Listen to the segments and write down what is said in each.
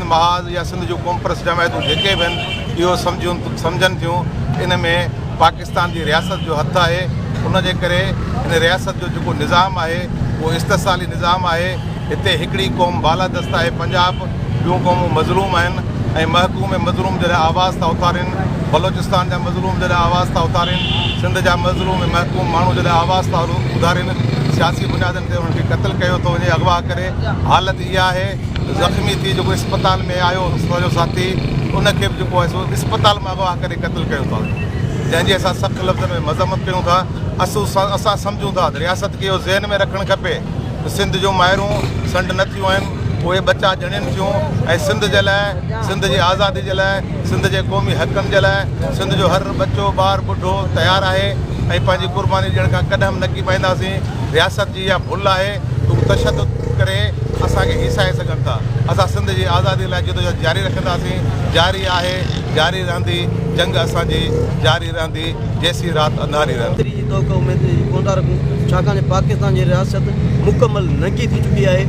محاذ يا سنڌ جون قومپرست جماعتون جيڪي به آهن اهو سمجهون سمجهن ٿيون ان ۾ پاڪستان جي رياست جو هٿ آهي ان جي ڪري ان رياست جو جيڪو نظام آهي اهو استحصالي نظام آهي هتي هڪڙي قوم بالادست آهي پنجاب ٻيون قومون مظلوم آهن ۽ محڪوم ۽ مظلوم جڏهن آواز ٿا اٿارين بلوچستان جا مظلوم جڏهن آواز ٿا اٿارين سنڌ جا مظلوم ۽ محڪوم ماڻهو جڏهن آواز ٿا اٿارين سياسي بنيادن تي انهن کي قتل ڪيو ٿو وڃي اغوا ڪري حالت اها آهي زخمي ٿي جيڪو اسپتال ۾ آيو اسان جو ساٿي ان کي به جيڪو آهي سو اسپتال مان اغوا ڪري قتل ڪيو ٿا وڃي جنهن جي اسان سخت لفظن ۾ مذمت ڪيون ٿا اسان سمجهون ٿا ته رياست کي اهو ذهن ۾ رکڻ کپي ته سنڌ جون مائرون سنڍ نه ٿيون آهن اهي ٻچا ڄڻين ٿيون ۽ سنڌ جي لاء سنڌ جي آزادي جي لاء سنڌ جي قومي حقن جي لاء سنڌ جو هر ٻچو ٻار ٻڍو تيار آهي ۽ پنهنجي قرباني ڏيڻ کان ڪڏهن به نه ڪيٻائينداسين رياست جي اها ڀل آهي ته هو تشدد ڪري اسان کي هيسائي سگهن ٿا. اسان سنڌ جي آزادي لاء جدوجهد جاري رکنداسين. جاري آهي، جاري رهندي، جنگ اسان جي جاري رهندي جيسين رات انڌاري رهندي. ايتري جي توقع اميد جي ڪونه ٿا رکون ڇاڪاڻ جو پاڪستان جي رياست مڪمل ننگي ٿي چڪي آهي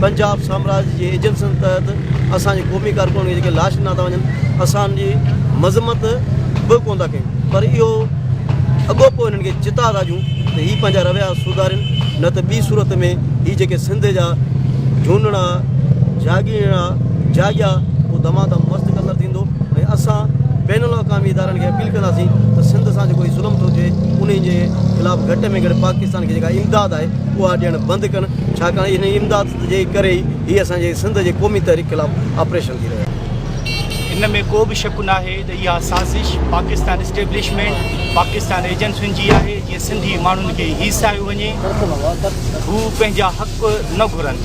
پنجاب سامراج جي ايجنسين تحت اسان جي قومي ڪارڪنن کي جيڪي لاش ڏنا ٿا وڃن اسان ان جي مذمت به ڪونه ٿا ڪيون پر اهو اڳو پوء انهن کي چتاء ٿا ڏيون ته هي پنهنجا رويا سڌارين نه ته ٻي صورت ۾ هي جيڪي سنڌ جا جهونڙا جاڳيڻا جاڳيا اهو دمادم مست قلندر ٿيندو ۽ اسان بين الاقوامي ادارن کي اپيل ڪنداسين ته سنڌ سان جيڪو هي ظلم ٿو ٿئي انهي جي خلاف گهٽ ۾ گهٽ پاڪستان کي جيڪا امداد آهي اها ڏيڻ بند ڪن ڇاڪاڻ انهي امداد جي ڪري ئي هي اسان جي سنڌ جي قومي تحريڪ خلاف آپريشن ٿي رهيو آهي. ان ۾ ڪو به شڪ ناهي ته اها سازش پاڪستان اسٽيبلشمينٽ، پاڪستان ايجنسين جي آهي جيئن سنڌي ماڻهن کي هيسايو وڃي، هو پنهنجا حق نه گهرن.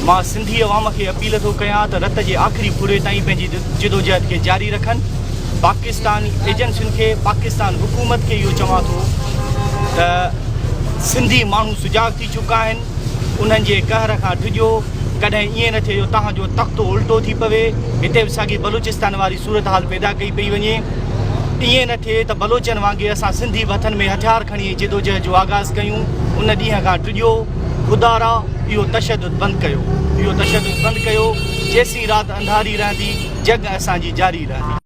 مان سنڌي عوام کي اپيل ٿو ڪيان ته رت جي آخري ڦڙي تائين پنهنجي جدوجهد کي جاري رکن. پاڪستان ايجنسين کي، پاڪستان حڪومت کي اهو چوان ٿو ته سنڌي ماڻهو سجاڳ ٿي چڪا آهن. انهن جي قهر کان ڊڄو، ڪڏهن ائين نه ٿئي جو توهان جو تختو الٽو ٿي پوي، هتي به ساڳي بلوچستان واري صورتحال پيدا ڪئي پئي وڃي، ائين نه ٿئي ته بلوچن وانگي اسان سنڌي به هٿن ۾ هٿيار کڻي جدوجهد جو آغاز ڪيون، ان ڏينهن کان ڊڄو، خدارا اهو تشدد بند ڪيو، اهو تشدد بند ڪيو، جيسين رات انڌاري رهندي، جنگ اسان جي جاري رهندي.